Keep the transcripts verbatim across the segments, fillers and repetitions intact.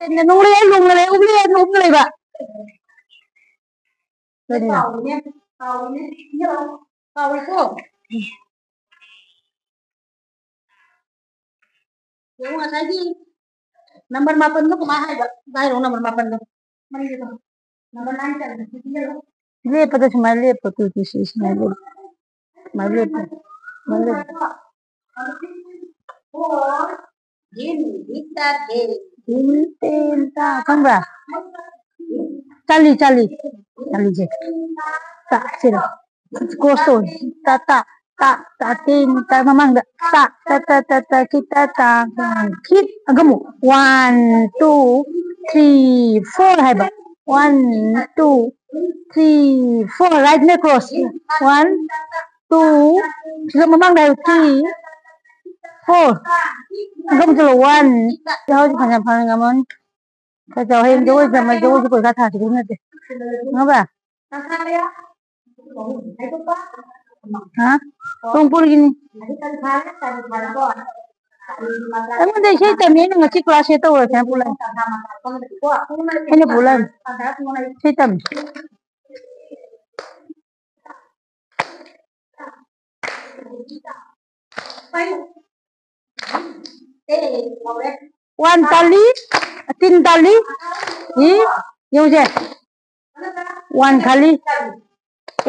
ꯅꯣꯡꯂꯩ, ꯅꯣꯡꯂꯩ, ꯎꯕꯂꯩ, ꯎꯕꯂꯩꯕ꯫ ꯀꯔꯤꯅꯣ? ꯀꯥꯎꯏꯅꯦ, ꯀꯥꯎꯏꯅꯦ꯫ ꯀꯥꯎꯏꯀꯣ? ꯌꯦꯡꯉꯨ, ꯉꯁꯥꯏꯒꯤ number ꯃꯥꯄꯟꯗꯣ ꯀꯃꯥꯏ ꯍꯥꯏꯕ? ꯑꯝꯇ ꯍꯥꯏꯔꯛꯑꯣ, number ꯃꯥꯄꯟꯗꯣ꯫ ꯃꯅꯤꯡꯒꯤꯗꯣ꯫ Number nine ꯆꯟꯕ꯫ ꯁꯤ ꯌꯦꯡꯉꯨ꯫ ꯂꯦꯞꯄꯗ ꯁꯨꯃꯥꯏꯅ ꯂꯦꯞꯄꯣ, ꯇꯨ, ꯇꯨ, ꯁꯤ ꯁꯨꯃꯥꯏꯅ ꯂꯦꯞꯄꯣ꯫ ꯁꯨꯃꯥꯏꯅ ꯂꯦꯞꯄꯣ꯫ ꯁꯨꯃꯥꯏꯅ ꯂꯦꯞꯄꯣ꯫ ꯗꯤꯟ, ꯗꯤꯟ ꯇꯥꯗꯦ꯫ ꯗꯤꯟ, ꯇꯦꯟ, ꯇꯥ꯫ ꯈꯪꯕ꯭ꯔꯥ? ꯆꯥꯂꯤ, ꯆꯥꯂꯤ꯫ ꯆꯥꯂꯤꯁꯦ꯫ ꯇꯥ, ꯁꯤꯗ꯫ Cross ꯇꯧ꯫ ꯇꯥ, ꯇꯥ, ꯇꯥ, ꯇꯥ, ꯇꯤꯟ, ꯇꯥ, ꯃꯃꯥꯡꯗ꯫ ꯇꯥ, ꯇꯥ, ꯇꯥ, ꯇꯥ, ꯇꯥ, ꯈꯤꯠ, ꯇꯥ, ꯇꯥ, ꯈꯤꯠ꯫ ꯑꯒ ꯑꯃꯨꯛ꯫ One, two, three, four ꯍꯥꯏꯕ꯫ One, two, three, four꯫ Right leg cross꯫ One, two, ꯁꯤꯗ ꯃꯃꯥꯡꯗ ꯍꯥꯏꯌꯨ꯫ Three, four꯫ ꯑꯗꯨꯝ ꯆꯠꯂꯣ꯫ One꯫ ꯌꯥꯍꯧꯁꯤ ꯐꯅꯌꯥꯝ ꯐꯅ ꯉꯝꯃꯅꯤ꯫ ꯈꯔ ꯆꯥꯎ꯫ ꯍꯌꯦꯡ ꯖꯒꯣꯏ ꯇꯝꯃ ꯖꯒꯣꯏꯁꯨ ꯄꯩꯁꯥ ꯊꯥꯁꯤꯗꯤ ꯅꯠꯇꯦ꯫ ꯈꯪꯉꯕ? ꯍꯥ? ꯇꯣꯡꯄꯨꯔꯒꯤꯅꯤ꯫ ꯑꯩꯉꯣꯟꯗ ꯏꯁꯩ ꯇꯝꯃꯤ, ꯑꯩꯅ ꯉꯁꯤ class eight ꯇꯧꯔꯁꯦ ꯍꯥꯏꯅ ꯄꯨꯂꯥꯛꯏ꯫ ꯑꯩꯅ ꯄꯨꯂꯥꯛꯏ꯫ ꯏꯁꯩ ꯇꯝꯃꯤ꯫ One ꯇꯥꯜꯂꯤ, ꯇꯤꯟ ꯇꯥꯜꯂꯤ꯫ ꯏ, ꯌꯦꯡꯉꯨꯁꯦ꯫ One ꯈꯥꯂꯤ,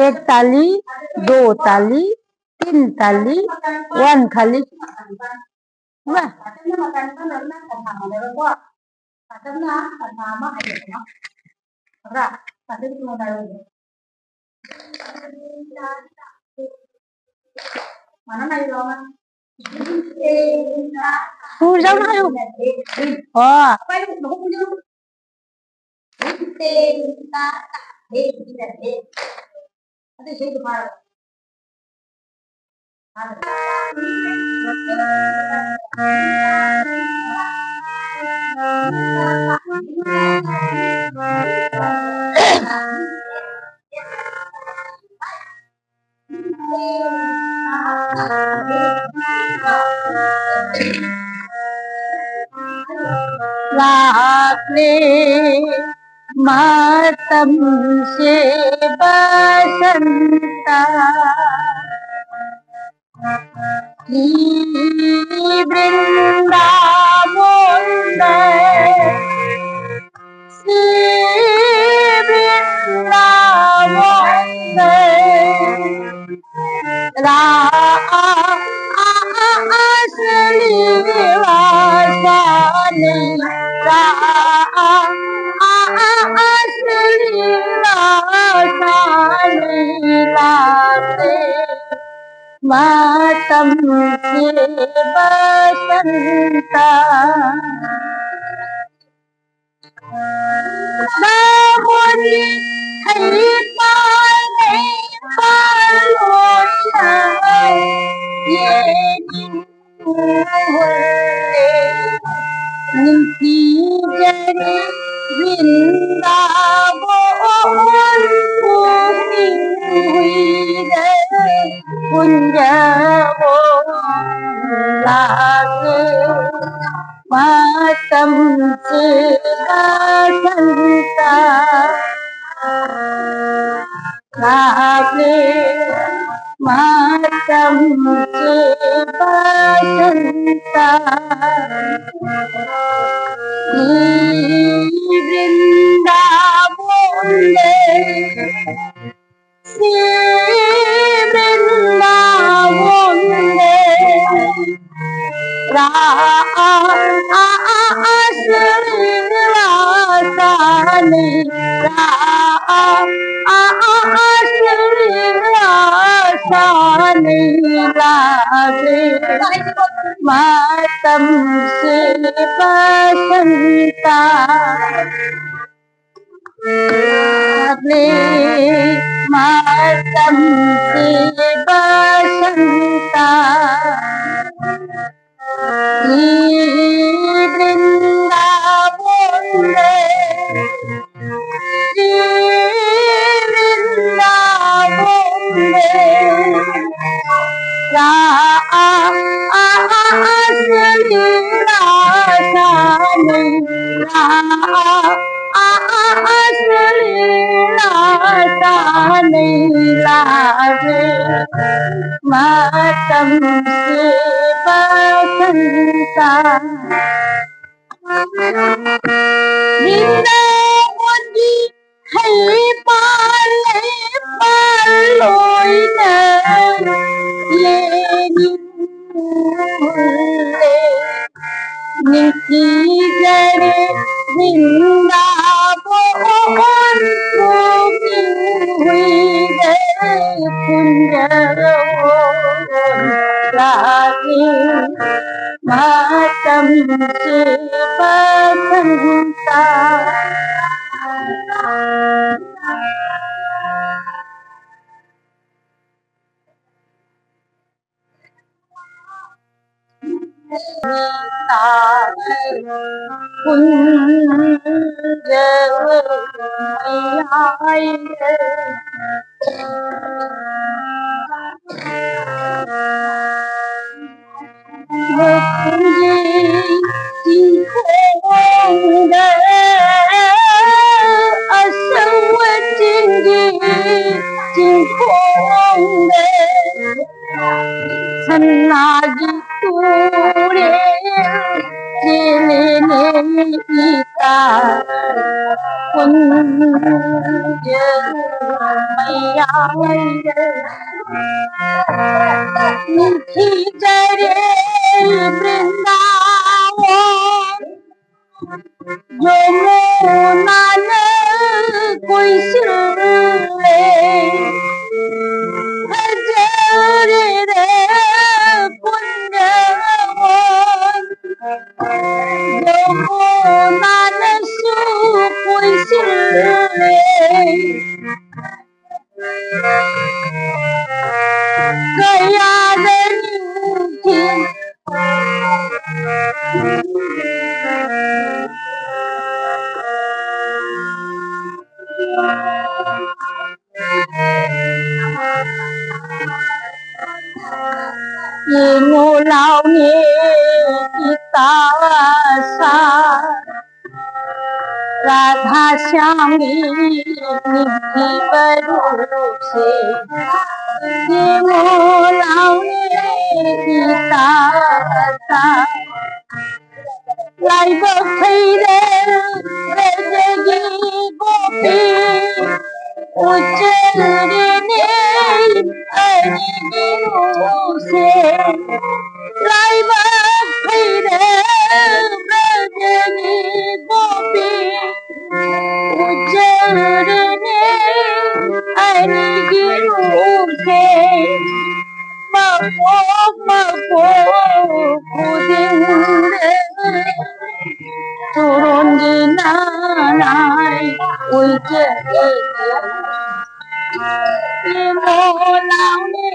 ꯑꯦꯛ ꯇꯥꯜꯂꯤ, ꯗꯣ ꯇꯥꯜꯂꯤ, ꯇꯤꯟ ꯇꯥꯜꯂꯤ, one ꯈꯥꯂꯤ꯫ ꯏꯃꯥ꯫ ꯁꯨꯔꯖꯥꯎꯅ ꯍꯥꯏꯌꯨ꯫ ꯑꯣ꯫ ꯂꯥꯛꯂꯦ ꯃꯇꯝꯁꯦ ꯕꯁꯟꯇ꯫ ꯁꯤ ꯕ꯭ꯔꯤꯟꯗꯥꯕꯣꯟꯗ, ꯁꯤ ꯕ꯭ꯔꯤꯟꯗꯥꯕꯣꯟꯗ, ꯔꯥ ꯑ ꯑ ꯑ ꯑꯁ ꯂꯤꯂꯥ ꯁꯥꯅꯤ, ꯔꯥ ꯑ ꯑ ꯑ ꯑꯁ ꯂꯤꯂꯥ ꯁꯥꯅꯤ ꯂꯥꯛꯂꯦ꯫ ꯃꯇꯝꯁꯦ ꯕꯁꯟꯇ꯫ ꯕꯥꯃꯣꯟꯒꯤ ꯍꯩꯄꯥꯜ ꯂꯩꯄꯥꯜ ꯂꯣꯏꯅ ꯌꯦꯡꯅꯤꯡ ꯍꯨꯜꯂꯦ꯫ ꯅꯤꯡꯊꯤꯖꯔꯦ ꯕ꯭ꯔꯤꯟꯗꯥꯕꯣꯟ ꯄꯨꯛꯅꯤꯡ ꯍꯨꯏꯗ ꯀꯨꯟꯖꯕꯣꯟ ꯂꯥꯛꯂꯦ꯫ ꯃꯇꯝꯁꯦ ꯕꯁꯟꯇ꯫ ꯂꯥꯛꯂꯦ ꯃꯇꯝꯁꯦ ꯕꯁꯟꯇ꯫ ꯁꯤ ꯕ꯭ꯔꯤꯟꯗꯥꯕꯣꯟꯗ, ꯁꯤ ꯕ꯭ꯔꯤꯟꯗꯥꯕꯣꯟꯗ, ꯔꯥ ꯑ ꯑ ꯑ ꯑꯁ ꯂꯤꯂꯥ ꯁꯥꯅꯤ, ꯔꯥ ꯑ ꯑ ꯑ ꯑꯁ ꯂꯤꯂꯥ ꯁꯥꯅꯤ ꯂꯥꯛꯂꯦ꯫ ꯃꯇꯝꯁꯦ ꯕꯁꯟꯇ꯫ ꯂꯥꯛꯂꯦ ꯃꯇꯝꯁꯦ ꯕꯁꯟꯇ꯫ ꯁꯤ ꯕ꯭ꯔꯤꯟꯗꯥꯕꯣꯟꯗ, ꯁꯤ ꯕ꯭ꯔꯤꯟꯗꯥꯕꯣꯟꯗ, ꯔꯥ ꯑ ꯑ ꯑ ꯑꯁ ꯂꯤꯂꯥ ꯁꯥꯅꯤ꯫ ꯑꯁ ꯂꯤꯂꯥ ꯁꯥꯅꯩ ꯂꯥꯛꯂꯦ ꯃꯇꯝꯁꯤꯕ ꯁꯪꯁꯥꯔ꯫ ꯕ꯭ꯔꯤꯟꯗꯥꯕꯟꯒꯤ ꯍꯩ ꯄꯥꯜꯂꯦ ꯄꯥꯜꯂꯣꯏꯅ ꯌꯦꯡꯂꯦ꯫ ꯅꯤꯡꯊꯤꯖꯔꯦ ꯕ꯭ꯔꯤꯟꯗꯥꯕꯟ ꯄꯨꯛꯅꯤꯡ ꯍꯨꯏꯗ ꯄꯨꯟꯖꯔꯣ ꯂꯥꯛꯂꯦ ꯃꯇꯝꯁꯤꯕ ꯁꯪꯁꯥꯔ꯫ ꯆꯤꯡꯈꯣꯡꯗ, ꯑꯁꯪꯕ ꯆꯤꯡꯒꯤ ꯆꯤꯡꯈꯣꯡꯗ, ꯁꯅꯥꯒꯤ ꯇꯨꯔꯦꯜ ꯆꯦꯜꯂꯤꯅꯦ ꯏꯇꯥ ꯀꯨꯟꯖ ꯃꯌꯥꯏꯗ꯫ ꯅꯤꯡꯊꯤꯖꯔꯦ ꯕ꯭ꯔꯤꯟꯗꯥꯕꯟ ꯌꯃꯨꯅꯥꯅ ꯀꯣꯏꯁꯤꯜꯂꯦ꯫ ꯐꯖꯔꯦ ꯄꯨꯟꯖꯕꯣꯟ ꯌꯃꯨꯅꯥꯅꯁꯨ ꯀꯣꯏꯁꯤꯜꯂꯦ꯫ ꯀꯌꯥꯗ ꯅꯤꯡꯊꯤ ꯌꯦꯡꯉꯨ ꯂꯥꯎꯅꯦ ꯏꯇꯥ ꯁꯥ राधा श्याम की बरूप से, ये मोलाने की ताता। लाइबा खैरे रजगी गोपी, उचरने अरगिनु से। लाइबा खैरे रजगी गोपी, उचरने अरगिनु से। ꯃꯄꯣꯛ ꯃꯄꯣꯛ ꯈꯨꯗꯤꯡꯗ ꯇꯨꯔꯣꯟꯒꯤ ꯅꯥꯅꯥꯏ ꯎꯏꯖꯒꯦ꯫ ꯏꯃꯣ ꯂꯥꯎꯅꯦ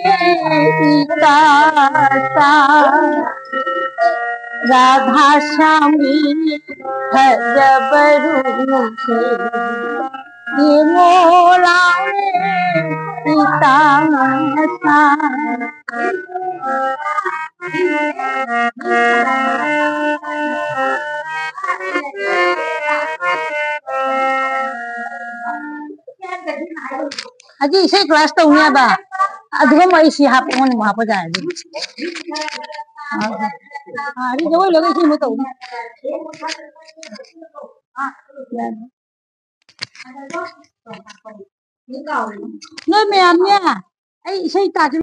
ꯏꯇꯥꯇꯥ, ꯔꯥꯙꯥ ꯁ꯭ꯌꯥꯝꯒꯤ ꯐꯖꯕ ꯔꯨꯞꯁꯦ꯫ ꯌꯦꯡꯉꯣ ꯂꯥꯎꯅꯦ ꯏꯇꯥ ꯃꯆꯥ꯫ ꯑꯗꯨ ꯏꯁꯩ class ꯇꯧꯅꯦꯕ꯫ ꯑꯗꯨꯒ ꯑꯃꯨꯛ ꯑꯩ ꯁꯤ ꯍꯥꯞꯄ, ꯑꯩꯉꯣꯟꯗ ꯑꯃꯨꯛ ꯍꯥꯞꯄ ꯌꯥꯔꯦ ꯑꯗꯨꯗꯤ꯫ ꯑꯥ, ꯑꯗꯨ ꯖꯒꯣꯏ ꯂꯣꯏꯔꯒ ꯏꯁꯩ ꯑꯃꯨꯛ ꯇꯧꯅꯤ꯫ ꯅꯣꯏ ꯃꯌꯥꯝꯅꯦ, ꯑꯩ ꯏꯁꯩ ꯇꯥꯁꯤ꯫